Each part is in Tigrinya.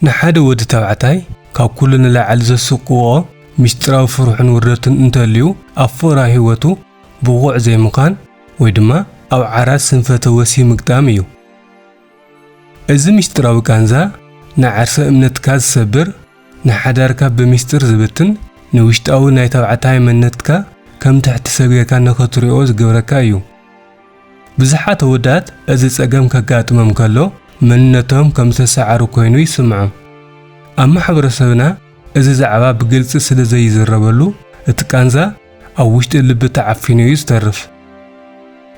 ንሓደ ወዲ ተባዕታይ ካብ ኩሉ ንላዕሊ ዘስቅዎ ምስጢራዊ ፍርሑን ውርደቱን እንተልዩ፣ ኣብ ፍቕራዊ ህይወቱ ብቑዕ ዘይምዃን ወይ ድማ ኣብ ዓራት ስንፈተ ወሲብ ምግጣም እዩ። እዚ ምስጢራዊ ቃንዛ ንዓርሰ እምነትካ ዝሰብር፣ ንሓዳርካ ብምስጢር ዝብትን፣ ንውሽጣዊ ናይ ተባዕታይ መንነትካ ከም ትሕቲ ሰብ ጌርካ ንኽትሪኦ ዝገብረካ እዩ። ብዙሓት ኣወዳት እዚ ጸገም ከጋጥሞም ከሎ መንነቶም ከም ዝተሰዓሩ ኮይኑ ይስምዖም። ኣብ ማሕበረሰብና እዚ ዛዕባ ብግልጺ ስለ ዘይዝረበሉ እቲ ቃንዛ ኣብ ውሽጢ ልቢ ተዓፊኑ እዩ ዝተርፍ።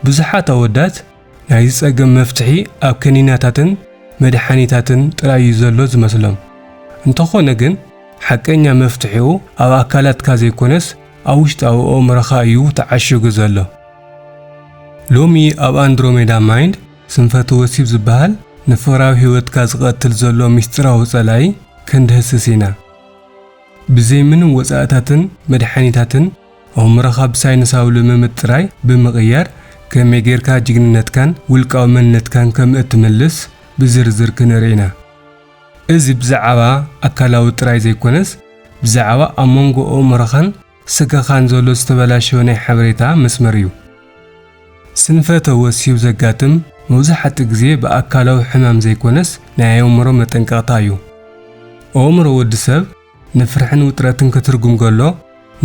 ብዙሓት ኣወዳት ናይዚ ጸገም መፍትሒ ኣብ ከኒናታትን መድሓኒታትን ጥራይ እዩ ዘሎ ዝመስሎም። እንተኾነ ግን ሓቀኛ መፍትሒኡ ኣብ ኣካላትካ ዘይኮነስ ኣብ ውሽጣዊ ኣእምሮኻ እዩ ተዓሺጉ ዘሎ። ሎሚ ኣብ ኣንድሮሜዳ ማይንድ ስንፈተ ወሲብ ዝበሃል ንፍቕራዊ ህይወትካ ዝቐትል ዘሎ ምስጢራዊ ጸላኢ ክንድህስስ ኢና። ብዘይ ምንም ወጻእታትን መድሓኒታትን ኣእምሮኻ ብሳይንሳዊ ልምምድ ጥራይ ብምቕያር ከመይ ጌርካ ጅግንነትካን ውልቃዊ መንነትካን ከም እትምልስ ብዝርዝር ክንርኢ ኢና። እዚ ብዛዕባ ኣካላዊ ጥራይ ዘይኮነስ ብዛዕባ ኣብ መንጎ ኣእምሮኻን ስጋኻን ዘሎ ዝተበላሸወ ናይ ሓበሬታ መስመር እዩ። ስንፈተ ወሲብ ዘጋጥም መብዛሕትኡ ግዜ ብኣካላዊ ሕማም ዘይኮነስ ናይ ኣእምሮ መጠንቀቕታ እዩ። ኣእምሮ ወዲ ሰብ ንፍርሕን ውጥረትን ክትርጉም ከሎ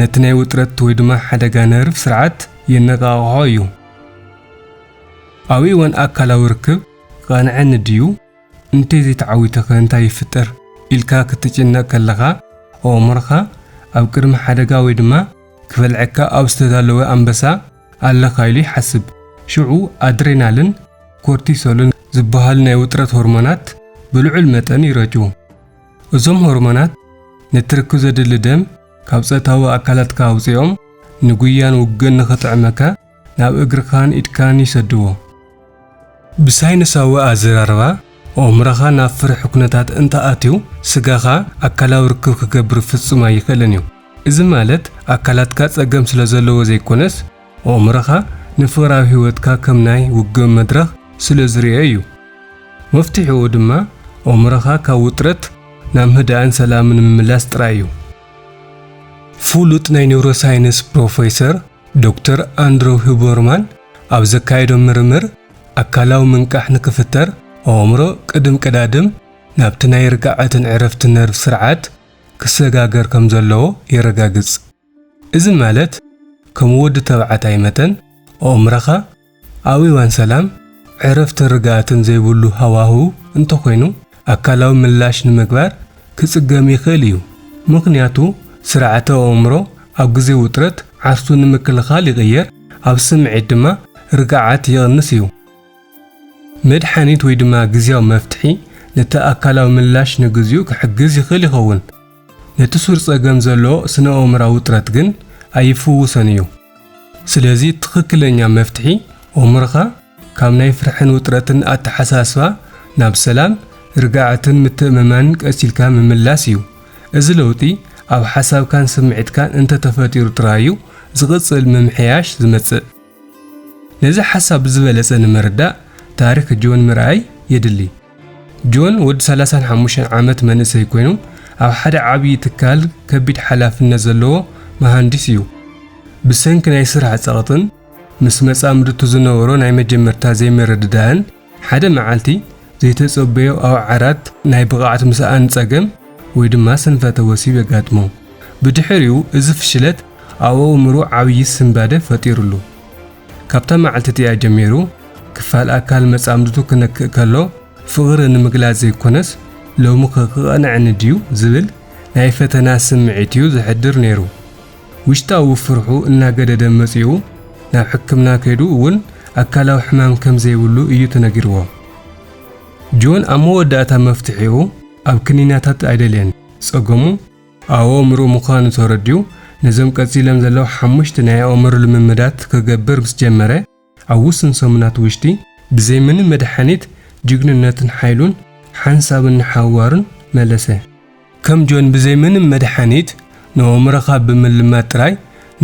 ነቲ ናይ ውጥረት ወይ ድማ ሓደጋ ነርቭ ስርዓት የነቃቕሖ እዩ። ኣብ እዋን ኣካላዊ ርክብ ቐንዐኒ ድዩ? እንተይ ዘይተዓዊተኸ እንታይ ይፍጠር? ኢልካ ክትጭነቕ ከለኻ ኣእምሮኻ ኣብ ቅድሚ ሓደጋ ወይ ድማ ክበልዐካ ኣብ ዝተዳለወ ኣንበሳ ኣለኻ ኢሉ ይሓስብ። ሽዑ ኣድሬናልን ኮርቲሶልን ዝበሃሉ ናይ ውጥረት ሆርሞናት ብልዑል መጠን ይረጩ። እዞም ሆርሞናት ነቲ ርክብ ዘድሊ ደም ካብ ጾታዊ ኣካላትካ ኣውጺኦም ንጉያን ውግእን ንኽጥዕመካ ናብ እግርኻን ኢድካን ይሰድዎ። ብሳይንሳዊ ኣዘራርባ ኣእምሮኻ ናብ ፍርሒ ኩነታት እንተኣትዩ ስጋኻ ኣካላዊ ርክብ ክገብር ፍጹም ኣይኽእልን እዩ። እዚ ማለት ኣካላትካ ጸገም ስለ ዘለዎ ዘይኮነስ ኣእምሮኻ ንፍቕራዊ ህይወትካ ከም ናይ ውግእ መድረኽ ስለ ዝርእዮ እዩ። መፍትሒኡ ድማ ኣእምሮኻ ካብ ውጥረት ናብ ህድኣን ሰላምን ምምላስ ጥራይ እዩ። ፍሉጥ ናይ ኒውሮሳይንስ ፕሮፌሰር ዶክተር ኣንድሮ ሁበርማን ኣብ ዘካየዶ ምርምር ኣካላዊ ምንቃሕ ንክፍጠር ኣእምሮ ቅድም ቀዳድም ናብቲ ናይ ርግዓትን ዕረፍትን ነርቭ ስርዓት ክሰጋገር ከም ዘለዎ የረጋግጽ። እዚ ማለት ከም ወዲ ተባዕታይ መጠን ኣእምሮኻ ኣብ እዋን ሰላም ዕረፍትን ርግኣትን ዘይብሉ ሃዋህው እንተኾይኑ ኣካላዊ ምላሽ ንምግባር ክጽገም ይኽእል እዩ። ምኽንያቱ ስርዓተ ኣእምሮ ኣብ ግዜ ውጥረት ዓርሱ ንምክልኻል ይቕየር፣ ኣብ ስምዒት ድማ ርግዓት ይቕንስ እዩ። መድሓኒት ወይ ድማ ግዝያዊ መፍትሒ ነቲ ኣካላዊ ምላሽ ንግዚኡ ክሕግዝ ይኽእል ይኸውን። ነቲ ሱር ጸገም ዘሎ ስነ ኣእምራዊ ውጥረት ግን ኣይፍውሶን እዩ። ስለዚ ትኽክለኛ መፍትሒ ኣእምሮኻ ካብ ናይ ፍርሕን ውጥረትን ኣተሓሳስባ ናብ ሰላም፣ ርግኣትን ምትእምማንን ቀስ ኢልካ ምምላስ እዩ። እዚ ለውጢ ኣብ ሓሳብካን ስምዒትካን እንተተፈጢሩ ጥራይ እዩ ዝቕጽል ምምሕያሽ ዝመጽእ። ነዚ ሓሳብ ብዝበለጸ ንምርዳእ ታሪኽ ጆን ምርኣይ የድሊ። ጆን ወዲ ሰላሳን ሓሙሽተን ዓመት መንእሰይ ኮይኑ ኣብ ሓደ ዓብዪ ትካል ከቢድ ሓላፍነት ዘለዎ መሃንዲስ እዩ። ብሰንኪ ናይ ስራሕ ጸቕጥን ምስ መጻምድቱ ዝነበሮ ናይ መጀመርታ ዘይምርድዳእን ሓደ መዓልቲ ዘይተጸበዮ ኣብ ዓራት ናይ ብቕዓት ምስኣን ጸገም ወይ ድማ ስንፈተ ወሲብ የጋጥሞ። ብድሕሪኡ እዚ ፍሽለት ኣብ ኣእምሮ ዓብዪ ስንባደ ፈጢሩሉ። ካብታ መዓልቲ እቲኣ ጀሚሩ ክፋል ኣካል መጻምድቱ ክነክእ ከሎ ፍቕሪ ንምግላጽ ዘይኮነስ ሎሚ ከ ክቐንዐኒ ድዩ ዝብል ናይ ፈተና ስምዒት እዩ ዘሕድር ነይሩ። ውሽጣዊ ፍርሑ እናገደደ መጺኡ ናብ ሕክምና ከይዱ እውን ኣካላዊ ሕማም ከም ዘይብሉ እዩ ተነጊርዎ። ጆን ኣብ መወዳእታ መፍትሒኡ ኣብ ክኒናታት ኣይደልየን። ጸገሙ ኣብ ኣእምሮ ምዃኑ ተረዲኡ ነዞም ቀጺሎም ዘለዉ ሓሙሽተ ናይ ኣእምሮ ልምምዳት ክገብር ምስ ጀመረ ኣብ ውሱን ሰሙናት ውሽጢ ብዘይ ምንም መድሓኒት ጅግንነትን ሓይሉን ሓንሳብን ንሓዋሩን መለሰ። ከም ጆን ብዘይ ምንም መድሓኒት ንኣእምሮኻ ብምልማድ ጥራይ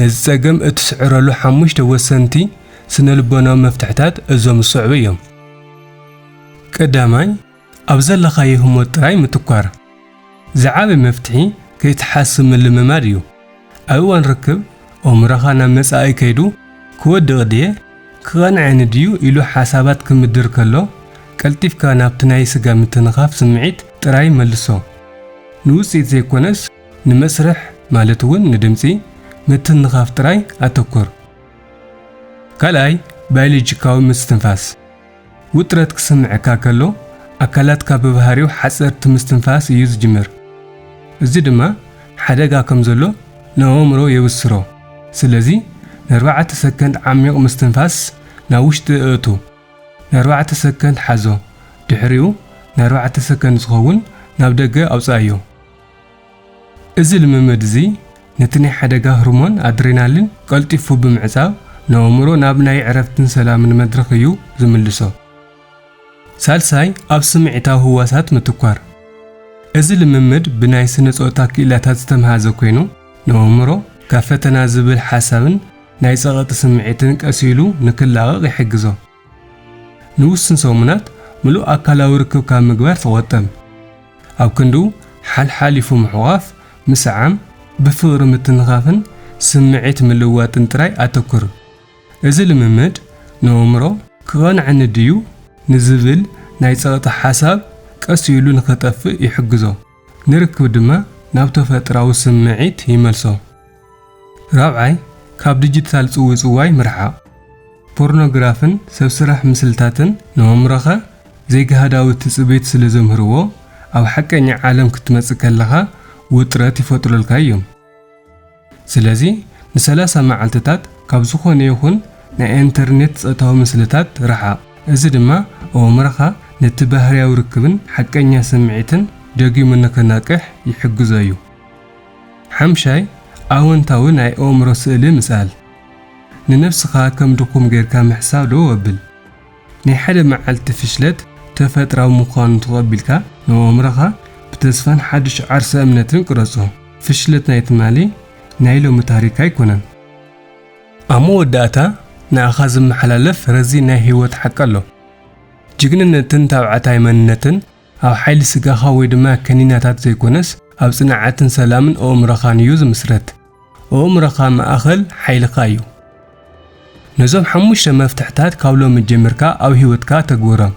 ነዚ ጸገም እትስዕረሉ ሓሙሽተ ወሰንቲ ስነ ልቦናዊ መፍትሕታት እዞም ዝስዕቡ እዮም። ቀዳማይ፣ ኣብ ዘለኻዮ ህሞት ጥራይ ምትኳር። ዝዓበየ መፍትሒ ከይትሓስብ ምልምማድ እዩ። ኣብ እዋን ርክብ፣ ኣእምሮኻ ናብ መጻኢ ከይዱ፣ "ክወድቕ ድየ? ክቐንዐኒ ድዩ?" ኢሉ ሓሳባት ክምድር ከሎ፣ ቀልጢፍካ ናብቲ ናይ ስጋ ምትንኻፍ ስምዒት ጥራይ መልሶ። ንውጽኢት ዘይኮነስ፣ ንመስርሕ፣ ማለት እውን ንድምጺ፣ ምትንኻፍ ጥራይ ኣተኩር። ካልኣይ፣ ባዮሎጂካዊ ምስትንፋስ። ውጥረት ክስምዐካ ከሎ፣ ኣካላትካ ብባህሪኡ ሓጸርቲ ምስትንፋስ እዩ ዝጅምር። እዚ ድማ ሓደጋ ከም ዘሎ ንኣእምሮ የብስሮ። ስለዚ፣ ንኣርባዕተ ሰከንድ ዓሚቕ ምስትንፋስ ናብ ውሽጢ እእቱ። ንኣርባዕተ ሰከንድ ሓዞ። ድሕሪኡ፣ ንኣርባዕተ ሰከንድ ዝኸውን ናብ ደገ ኣውጽኣዮ። እዚ ልምምድ እዚ ነቲ ናይ ሓደጋ ሆርሞን ኣድሬናሊን ቀልጢፉ ብምዕጻው፣ ንኣእምሮ ናብ ናይ ዕረፍትን ሰላምን መድረኽ እዩ ዝምልሶ። ሳልሳይ፣ ኣብ ስምዒታዊ ህዋሳት ምትኳር። እዚ ልምምድ ብናይ ስነ-ጾታ ክኢላታት ዝተምሃዘ ኮይኑ፣ ንኣእምሮ ካብ ፈተና ዝብል ሓሳብን ናይ ጸቕጢ ስምዒትን ቀስ ኢሉ ንክላቐቕ ይሕግዞ። ንውሱን ሰሙናት ምሉእ ኣካላዊ ርክብ ካብ ምግባር ተቖጠብ። ኣብ ክንድኡ፣ ሓልሓሊፉ ምሕቋፍ፣ ምስዓም፣ ብፍቕሪ ምትንኻፍን ስምዒት ምልውዋጥን ጥራይ ኣተኩር። እዚ ልምምድ ንኣእምሮ "ክቐንዐኒ ድዩ?" ንዝብል ናይ ጸቕጢ ሓሳብ ቀስ ኢሉ ንኸጠፍእ ይሕግዞ። ንርክብ ድማ ናብ ተፈጥራዊ ስምዒት ይመልሶ። ራብዓይ፣ ካብ ዲጂታል ጽውጽዋይ ምርሓቕ። ፖርኖግራፍን ሰብ ስራሕ ምስልታትን ንኣእምሮኻ ዘይግሃዳዊ ትጽቢት ስለ ዘምህርዎ፣ ኣብ ሓቀኛ ዓለም ክትመጽእ ከለኻ ውጥረት ይፈጥሩልካ እዮም። ስለዚ፣ ንሰላሳ መዓልትታት ካብ ዝኾነ ይኹን ናይ ኢንተርኔት ጾታዊ ምስልታት ርሓቕ። እዚ ድማ ኣእምሮኻ ነቲ ባህርያዊ ርክብን ሓቀኛ ስምዒትን ደጊሙ ንኽነቅሕ ይሕግዞ እዩ። ሓምሻይ፣ ኣወንታዊ ናይ ኣእምሮ ስእሊ ምስኣል። ንነብስኻ ከም ድኹም ጌርካ ምሕሳብ ደው ኣብል። ናይ ሓደ መዓልቲ ፍሽለት ተፈጥራዊ ምዃኑ ተቐቢልካ፣ ንኣእምሮኻ ብተስፋን ሓድሽ ዓርሰ እምነትን ቅረጾ። ፍሽለት ናይ ትማሊ ናይ ሎሚ ታሪክ ኣይኮነን። ኣብ መወዳእታ፣ ንኣኻ ዝመሓላለፍ ረዚን ናይ ህይወት ሓቂ ኣሎ። ጅግንነትን ታብዓታይ መንነትን ኣብ ሓይሊ ስጋኻ ወይ ድማ ከኒናታት ዘይኮነስ፣ ኣብ ጽንዓትን ሰላምን ኣእምሮኻን እዩ ዝምስረት። ኣእምሮኻ ማእከል ሓይልኻ እዩ። ነዞም ሓሙሽተ መፍትሕታት ካብ ሎሚ ጀሚርካ ኣብ ህይወትካ ተግብሮም።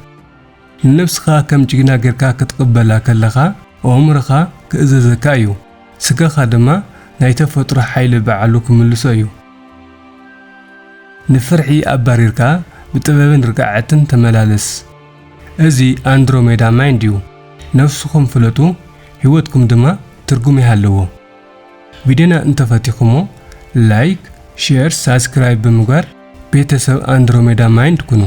ንነብስኻ ከም ጅግና ጌርካ ክትቕበላ ከለኻ፣ ኣእምሮኻ ክእዘዘካ እዩ። ስጋኻ ድማ ናይ ተፈጥሮ ሓይሊ ባዕሉ ክምልሶ እዩ። ንፍርሒ ኣባሪርካ ብጥበብን ርግኣትን ተመላለስ። እዚ ኣንድሮሜዳ ማይንድ እዩ። ነፍስኹም ፍለጡ፣ ህይወትኩም ድማ ትርጉም ይሃልዎ። ቪድዮና እንተፈቲኹሞ፣ ላይክ፣ ሼር፣ ሳብስክራይብ ብምግባር ቤተሰብ ኣንድሮሜዳ ማይንድ ኩኑ።